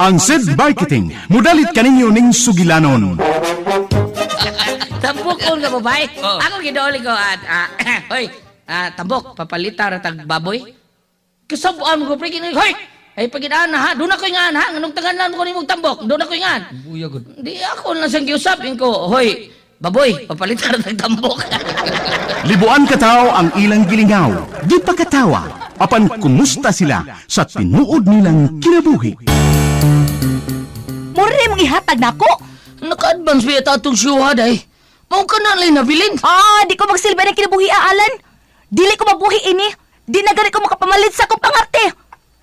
Ang SED Marketing, mudalit kaninyo ning sugilanon. Tambok ko nga babae. Ako gidooli ko at hoy, tambok papalita ra tag baboy. Kasabuan ko pre kini, hoy. Ay pagidaan na ha, doon ako ingan ha, nganong tanganan mo ko nimong tambok, doon ako ingan. Buya gud. Di ako lang siyang giusap ko, hoy, baboy, papalita ra tag tambok. Libuan kataw ang ilang gilingaw, di pa katawa, apan kumusta sila sa tinuod nilang kinabuhi. Mura mong ihatag nako. Naka-advance ba yata atong siyuha day? Mao ka na lang nabilin. Ah, di ko magsilbi ng kinabuhi, Alan. Dili ko mabuhi ini. Di na gani ko makapamalit sa akong pangarte.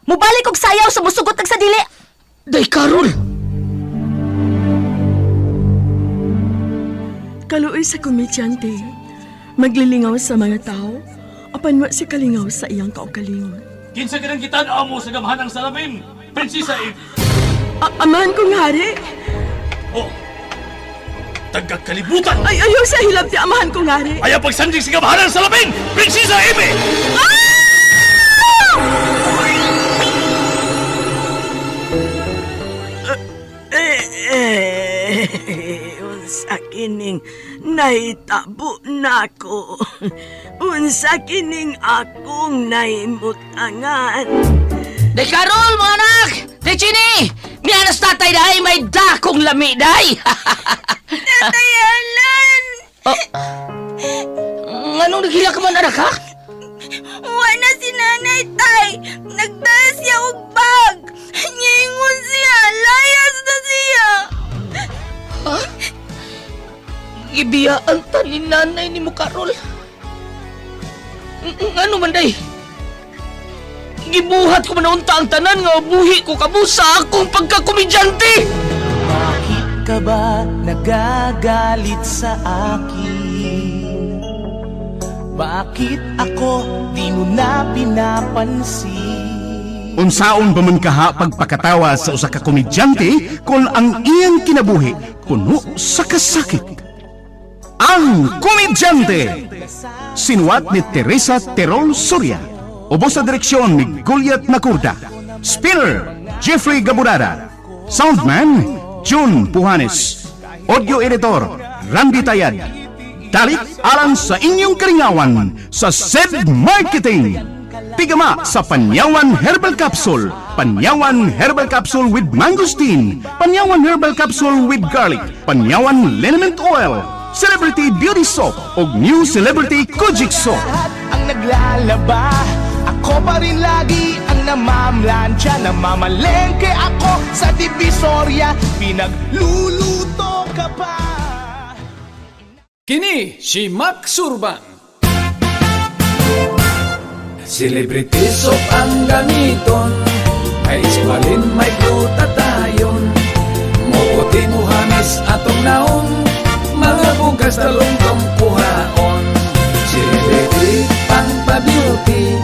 Mubalik og sayaw sa musugot ag sa dili. Day Karol. Kaluoy sa komedyante. Maglilingaw sa mga tao, apan wa si kalingaw sa iyang kaugalingon. Kinsa ka nang gitan-aw mo sa gamhan ng salamin, Prinsesa Eve? Amahan kong hari! Oh, tagakalibutan! Ay, ayaw sa hilabti, amahan kong hari! Ayaw pagsanding sa gamhan ng salamin, Prinsesa Eve! Eh, unsa kining nahitabo nako. Unsa kining akong nahimutangan. Day Karol, mga anak! Day Chini! Mianas tatay day, may dakong lami day! Tatay Alan! Oh. Nganong naghila ka man, anak, ha? Wa na si nanay tay. Nagdala siya og bag. Niingon siya, layas na siya. Gibiyaan ta ni nanay ni mo, Karol. Ngano man, day? Gibuhat ko man unta ang tanan nga buhi ko kamo sa akong pagkakomedyante! Bakit ka ba nagagalit sa akin? Bakit ako di mo na pinapansin? Unsaon ba man kaha pagpakatawa sa usa ka komedyante kung ang iyang kinabuhi puno sa kasakit? Ang Komedyante! Sinuwat ni Teresa Terol Soria. Ubos sa direksyon ni Goliath Nakurda. Spinner, Jeffrey Gaburada. Soundman, June Puhanes. Audio editor, Randy Tayad. Dalit alang sa inyong karingawan sa SED Marketing. Tigama sa Panyawan Herbal Capsule, Panyawan Herbal Capsule with Mangosteen, Panyawan Herbal Capsule with Garlic, Panyawan Liniment Oil, Celebrity Beauty Soap ug New Celebrity Kojic Soap. Lahat ang naglalaba, ako pa rin lagi ang namamlansya. Namamalengke ako sa Divisoria, pinagluluto ka pa. Kini si Max Urban. Celebrity soap ang gamiton. May iskwalin, may glutatayon. Muputi mo hamis atong naong. Mga bugas talungtong kuhaon. Celebrity pang pa-beauty.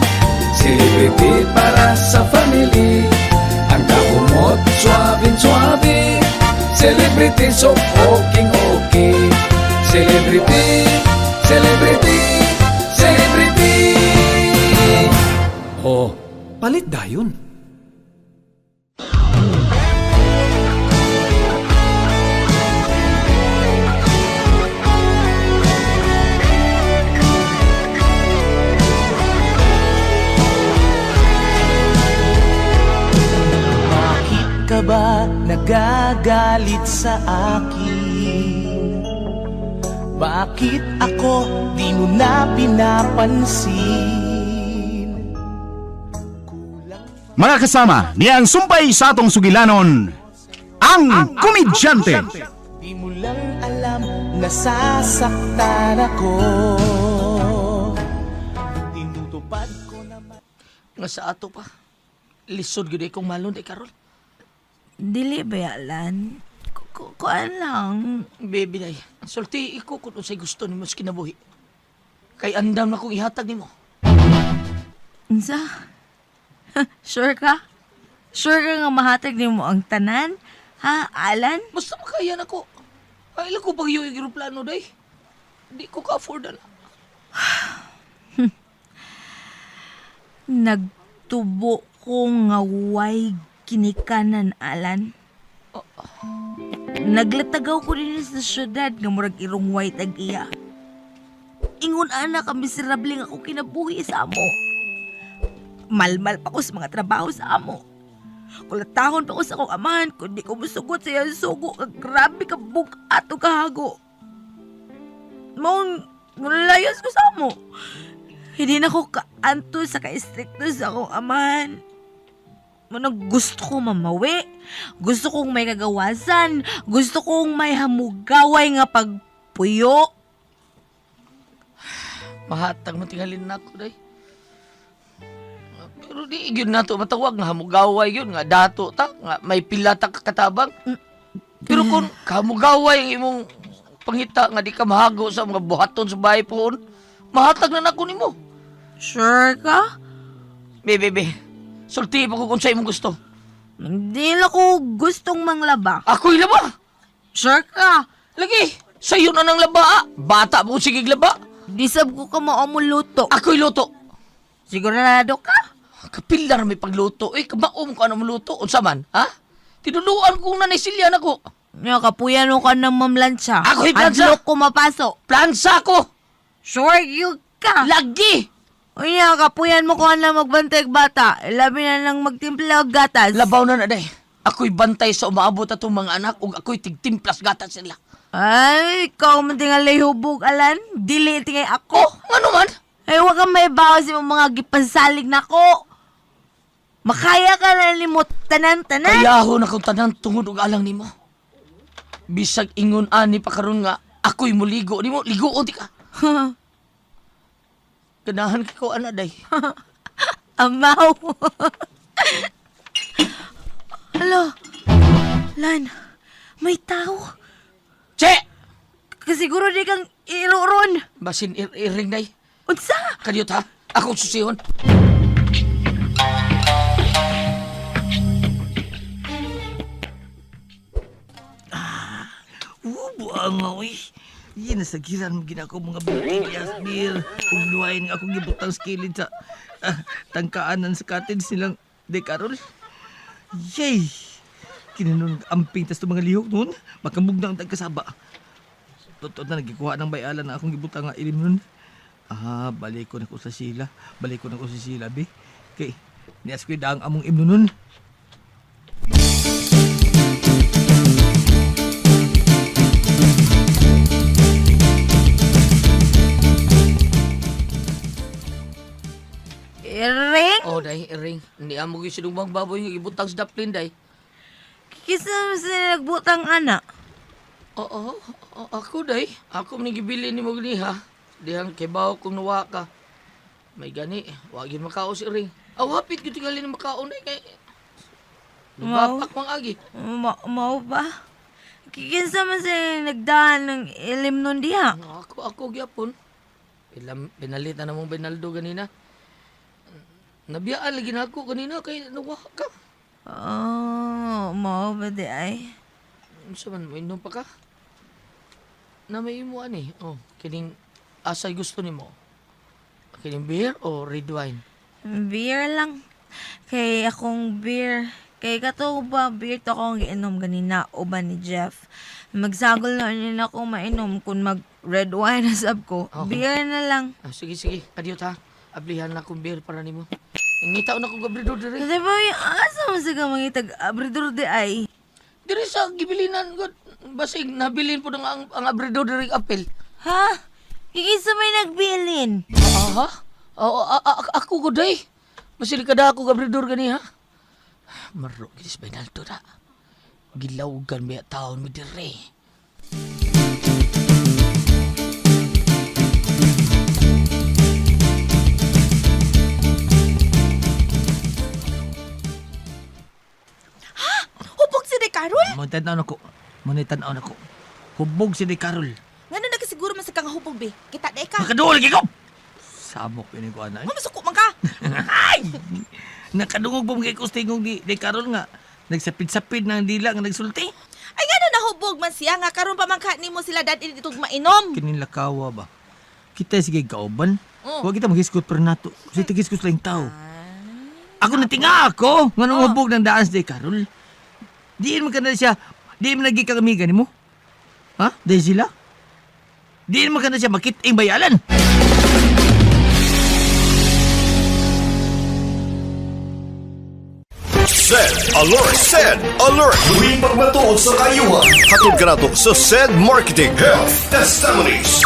Celebrity para sa family. Ang kahumot, suwabing-suwabe. Celebrity soap, okay okay. Celebrity, celebrity, celebrity. Oh, palit dayon. Bakit ka ba nagagalit sa akin? Bakit ako di mo na pinapansin? Mga kasama, niya ang sumpay sa atong sugilanon, ang Komedyante. Di mo lang alam nasasaktan ako. Tinutupad ko naman. Nga sa ato pa. Lisod gyud kong malon, day Karol. Dili ba Alan? Kuan lang. Baby, day. Sulti ko kung unsay gusto nimo sa kinabuhi. Kay andam na kong ihatag nimo. Unsa? Sure ka? Sure ka nga mahatag nimo ang tanan? Ha, Alan? Basta makaya na ko. Ay, ko pag yung eroplano, day. Di ko ka-afford na. Nagtubo ko nga way Kinikanan, Alan. Naglatagaw ko din sa syudad nga murag irong white ag iya. Ingon ana ka miserable nga ako kinabuhi sa amo. Malmal pa ko sa mga trabaho sa amo. Kulatahon pa ko sa akong amahan kundi ko musugot sa iyang sugo kag grabe ka bug-at o kahago. Maong layas ko sa amo. Hindi na ko kaanto sa ka-stricto sa akong amahan. Manang gusto ko mamawi. Gusto kong may kagawasan. Gusto kong may hamugaway nga pagpuyo. Mahatag mo tingalin na ako, day. Pero di yun na to matawag nga hamugaway yun nga dato ta nga may pila ta katabang. Pero kung kamugaway ang imong pangita nga di ka mahago sa mga buhaton sa bahay pohon, mahatag na nako nimo. Sure ka? Be, be, be. Sulti pa ko kung sa imong gusto. Hindi lang ko gustong manglaba. Ako'y laba. Sure ka? Lagi, sayo na ng laba. Ah. Bata mo sige laba. Di sab ko ka maamuluto. Ako'y luto. Sigurado ka? Kapila na may pagluto. Eh, kabaom ko ano maluto. Unsa man, ha? Tinuluan kong nanay Silya nako. Nya, kapuyan mo ka ng mamlansya. Ako'y plansa. Hadlok ko mapaso. Plansa ko. Sure you ka? Lagi. Unya, kapuyan mo ko na magbantay og bata. Labi na lang magtimpla og gatas. Labaw na na day. Ako'y bantay sa umaabot atong mga anak ug ako'y tigtimplas gatas sila. Ay, ikaw man tingalay hubog, Alan. Dili tingay ako. Oh, ngano man? Ay, huwag kang may bawas yung mga gipansalig na ko. Makaya ka na nimo tanan-tanan. Kayahon akong tanan tungod og alang nimo. Bisag ingon ani pa karon nga ako'y muligo nimo, ligoon di ka. Ganahan ka ko ana day. Amaw. Alo. Lan, may tao. Che! Kasiguro di kang iroron. Basin iring day. Unsa? Kadiyot ha. Akong susihon. Buang nga, uy. Yan, nasagiran mo ginako mga butilyas, beer. Ug luwain nga akong gibutang sa kilid sa tangkaanan sa cottage nilang De Carol. Yay! Kinanon amping tas mga lihok noon. Makamug na ang tagkasaba. Totoo na, nagikuha ng bayalan na akong gibutang nga ilim nun. Ah, balik ko na ko sa Sheila. Balik ko na ko sa Sheila, be. Kay, nias ko'y daang among imno nun. Iring? Oh, day, iring. Hindi amo gyud sinubang baboy nga gibutang sa daplin day. Kisa mo sila nagbutang ana. Oo, oo, ako day. Ako man gibili nimo ganiha. Dihang kay bawo kung nuwa ka. May gani, wa gyud makaon si iring. Aw hapit gyud tingali ni makaon day kay Lubapak mang agi. Mao ba? Kinsa man sila nagdaan ng ilim nun diha? Ako gyapon. Ilam pinalitan na mong Benaldo ganina. Nabiyaan lagi na ako ganina kay nuwa ka. Oh, mao ba di ay? Unsa man mo pa ka? Na may imo ani. Oh, kining asay gusto nimo. Kining beer o red wine? Beer lang. Kay akong beer. Kay kato ba beer to akong giinom ganina uban ni Jeff. Magsagol na rin ako mainom kung mag red wine na sab ko. Okay. Beer na lang. Ah, sige, sige. Adiyo ta. Ablihan na akong beer para nimo. Ngita na akong abridor diri. Kasi ba yung asa mo sa mangitag abridor di ay? Diri sa gibilinan god. Basig nabilin po ang abridor diri apel. Ha? Kikisa may nagbilin. Aha. Oo, ako gud ay. Basig kada ako abridor gani ha. Maro gid sa Benaldo na. Gilawgan biya taon mi diri. Hubog si De Carol? Munay tan-aw nako. Munay tan-aw nako. Hubog si De Carol. Ngano na kasiguro man sa kang hubog be? Kita de ka. Makaduol gid ko. Samok ini ko ana. eh. Mamasuko man ka. Ay! Nakadungog pa mga kustingog ni De Carol nga. Nagsapid-sapid ng dila nga nagsulti. Ay ngano nahubog man siya nga karon pa man ka nimo sila dad ditog mainom. Kining lakawa ba? Kita sige kauban. Oh. Huwag kita maghisgot pero nato. Kasi tigisgot lang tao. Ako natinga ako. Nga nung hubog ng daan si Carol. Diin man ka na siya. Diin man naging kakamiga ni mo. Ha? Dahil sila? Diin man ka na siya makit-ing bayalan. Send alert! Send alert! Tuwing pagmatuod sa kayuhan. Hatod ka nato sa Send Marketing Health Testimonies.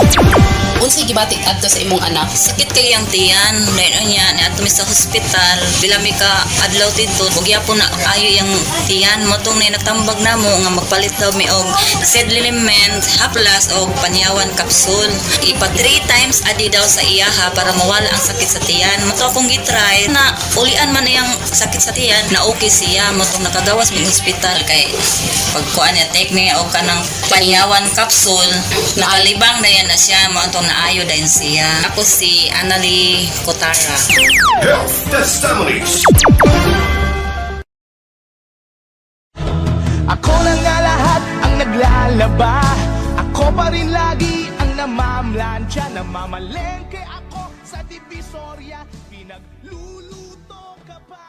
Unsay gibati adto sa imong anak? Sakit kay ang tiyan, dahil niya niadto mi sa hospital, pila mi ka adlaw didto, ug gyapon na ayo yang tiyan mo tong ni nagtambag namo nga magpalit daw mi og sedliment, haplas og panyawan capsule. Ipa 3 times a day daw sa iyaha para mawala ang sakit sa tiyan. Mo to akong gitry na ulian man iyang sakit sa tiyan na okay siya mo tong nakagawas mi hospital kay pagkuan niya take niya og kanang panyawan capsule nakalibang na yan na siya mo atong naayo dayon siya. Ako si Annalie Kotara. Health Testimonies. Ako na nga lahat ang naglalaba. Ako pa rin lagi ang namamlansya. Namamalengke ako sa Divisoria. Pinagluluto ka pa.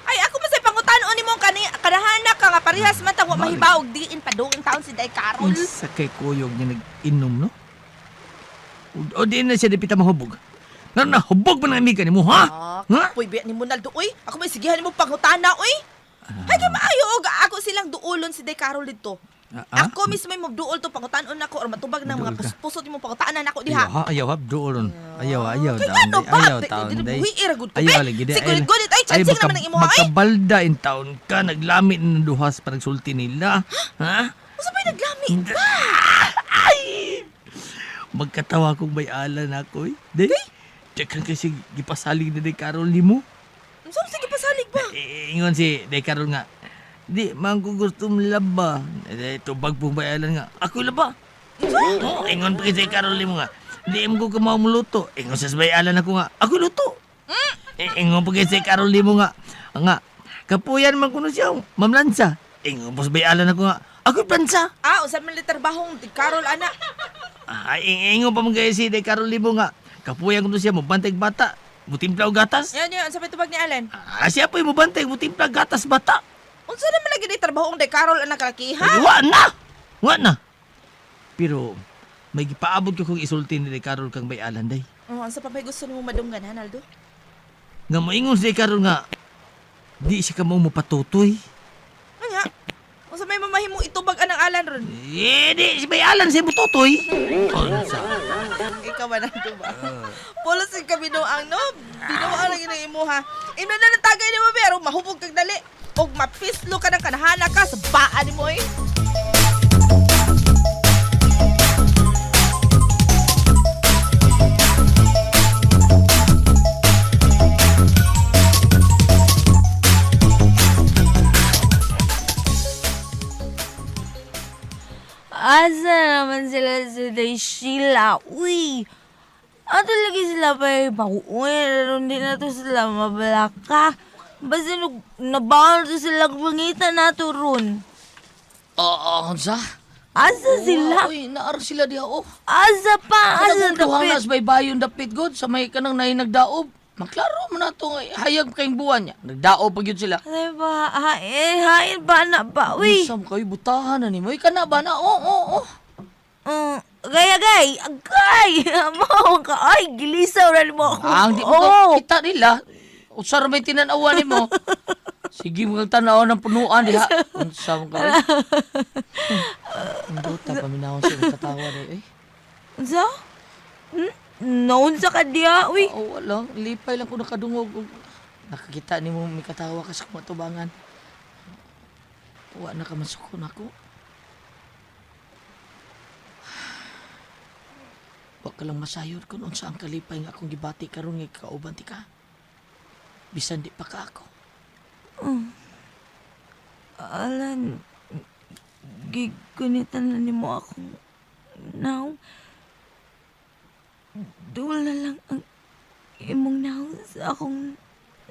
Ay, ako man say pangutan-on nimo kani kanahanak ka nga parehas man ta wa mahibaog diin padung taon si Day Carol. Unsa kay kuyog niya nag-inom, no? O diin na siya dipita mahubog. Nga na, hubog man ang amiga ni mo, ha? Ah, Ha? kapoy biya ni Monaldo uy. Ako may sigihan nimo pangutana uy. Ay kay maayo og ako silang duolon si Day Carol didto. Ah, ah? Ako mismo may mobduol to pangutan-on nako or matubag ng mga Duol ka. puspusot nimo pangutanan nako diha. Ayaw ha, ayaw ha, duolon. Ayaw, ayaw, Kay taon ngano day. ba? Ayaw, Di- taon di- day. buhi ra gud ko, Ayaw, be. lagi day. Si gulit-gulit, ay, chansing naman ang imuha, ay. Magkabalda in taon ka, naglami ng duhas pa nagsulti nila. Ha? Unsa pa'y naglami? Ay! Magkatawa kong may alan ako eh. Day, Tsakan kasi gipasalig na day Carol ni mo. Unsa sige pasalig ba? Eh, ingon si Day Carol nga, di, man ko gusto laba. Eh, tubag pong bayalan nga. Ako laba. Oh, ingon pa kay Day Carol ni mo nga. Di mo ko kamao muluto. Ingon sa bayalan ako nga. Ako luto. Eh, ingon pa kay Day Carol ni mo nga. Nga, kapuyan man kuno siya, Ma'am Lansa. Ingon pa sa bayalan ako nga. Ako plansa. Ah, unsa man litarbahong Day Carol ana? Ah, ingon pa man kay si Day Carol ni mo nga. Kapuyan kuno siya, mubantay bata. Mutimpla og gatas. Yan yan, unsa pa'y tubag ni Alan? Ah, siya po'y mubantay, mutimpla gatas bata. Unsa naman lagi day trabahong Day Carol ana kalaki ha? Ay, wa na! Wa na! Pero, may gipaabot ko kung isulti ni Day Carol kang bayalan, day. Oh, unsa pa may gusto nimo madunggan ha, Naldo? Nga moingon si Day Carol nga, di siya kamo mapatutoy. Anya? Unsa may mamahimo itubag anang Alan ron? Eh, di, si bayalan siya mututoy. Unsa? Ikaw ba Naldo ba? Pulos ka binuang no? Binuang lang ginang imuha. Imo na natagay nimo pero mahubog kag dali. Og mapislo ka ng kanahana ka sa baa nimo eh. Asa naman sila si Day Sheila? Uy! Ato lagi sila pa yung bakuuin. Aron di na to sila mabalaka. Basta nung nabaon to sila pangitan na to ron. Oo, unsa? Asa sila? Uy, naar sila diha oh. Asa pa? Asa Kanang duhang dapit? nas may bayon dapit god sa may kanang nay nagdaob. Maklaro man nato nga hayag kayong buwan niya. Nagdaob pa gyud sila. Ay ba? Hain, hain ba na ba? Uy! Unsa man kayo butahan na nimo? Kana ba na? Oo, oo, oo. Gay, agay! Agay! Amaw ka! Ay, gilisaw na mo ako. Ang di mo Oh. ka kita nila. Usa ra may tinan-awan nimo. Sige mo kang tan-aw ng punuan diha. Unsa man kayo? Ang duta paminawon sa katawa day eh. Unsa? Hmm? Naunsa ka diya? Uy! Oo, wala. Lipay lang ko nakadungog. Nakakita nimo may katawa ka sa kumatubangan. Wa na ka masuko nako. Wa ka lang masayod kung unsa ang kalipay nga akong gibati karon nga kauban ti ka. Bisan di pa ka ako. Alan, gigunitan na nimo akong now. Duol na lang ang imong now sa akong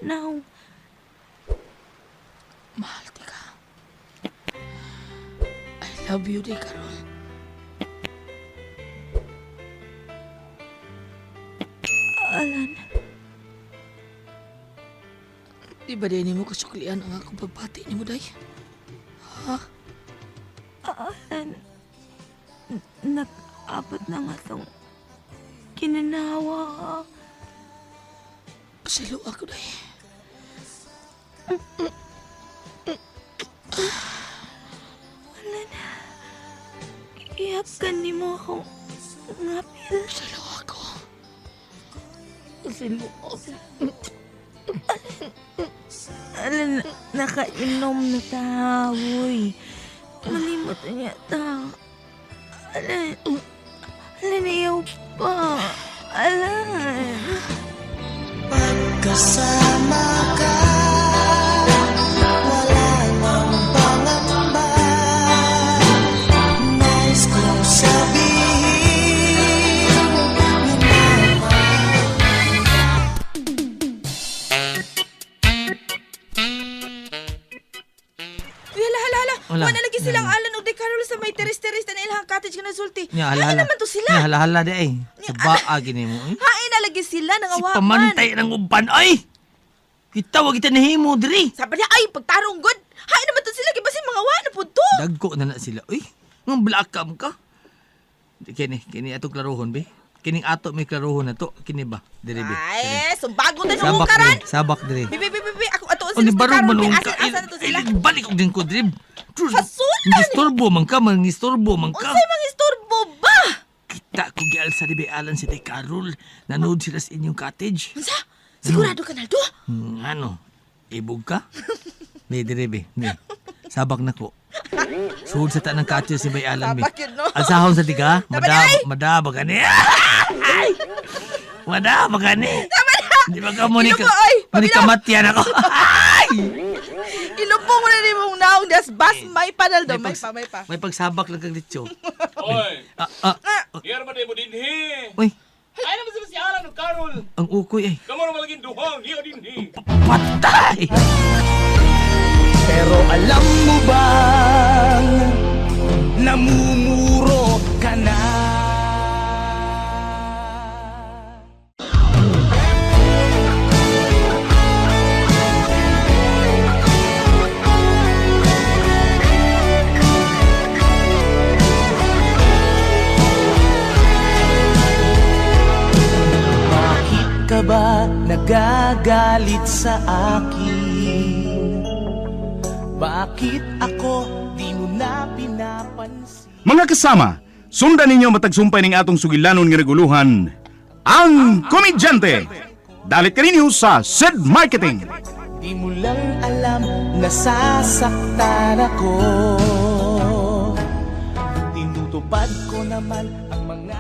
now. Mahal ti ka. I love you, di Carol. Alan, Di ba din mo kasuklian ang akong pagbati nimo, day? Ha? Alan, nag-abot na nga tong kinanawa. Pasilo ako, day. Alan, iyakan nimo akong ngapil. Pasilo ako. Pasilo ako. Alan, nakainom na ta, uy. Malimot na niya ta. Alan, Alan, ayaw pa. Alan. Kasama ka, wala nang pangamba. Nais kong sabihin, Uy, hala, hala, hala. Wala. Wala lagi silang Alan og Day Carol sa may teres-teres na ilang cottage nga nasulti. Nya, Hain hala, naman to sila. Nya, hala, di ay. Sa baa gini mo. Eh. Hain na lagi sila Si nangawaman. pamantay ng uban, ay! Kita, wag kita nahimo, diri. Sabi niya, ay, pagtarong good. Hain naman to sila, gibasin mga wa na po to. Dagko na na sila. Uy, ngang blakam ka. Kini, kini atong klarohon, be. Kining ato may klarohon na to. Kini ba? Diri, be. Ay, sumbago na nung Sabak karan. diri, sabak diri. Bibi, bibi, bibi, ako atuon O sila ni sa barong Carol. Bi, manong asan, ka. asan na to sila? Balik og din ko, diri. Hasulan ni. Istorbo man ka, mangistorbo man ka. Unsay mga istorbo ba? Kita ko gialsa di Alan si Tay Carol. Nanood sila sa inyong cottage. Unsa? Sigurado ka, Naldo? Ano? Ibog ka? Di, dire, be. Di. Sabak na ko. Suod sa tanang cottage si Bay Alan, be. Sabak yun, no? Alsahon sa tiga. Tama Mada, na, ay! mada, bagani. Ay! Mada, bagani. Tama na! Di ba ka mo ni Ilo mo, ay! mo ni Pabilaw! kamatyan ako. Ay! Ilupong mo na ni mong naong das bas may pa, Naldo. May pa, may pa. May pagsabak lang kag litso. Oy! Ah, ah. Iyar ba di mo dinhi? Uy, Ay naman sila si Alan ug Carol. ang ukoy ay. Kamo ra malaging duhong, niyo dinhi. Patay! Pero alam mo bang namumuro ka na? Bakit ka ba nagagalit sa akin? Bakit ako di mo na pinapansin? Mga kasama, sundan ninyo matagsumpay ning atong sugilanon nga naguluhan, ang Komedyante! Dalit kaninyo sa Sid Marketing! Di mo lang alam nasasaktan ako. Tinutupad ko naman ang mga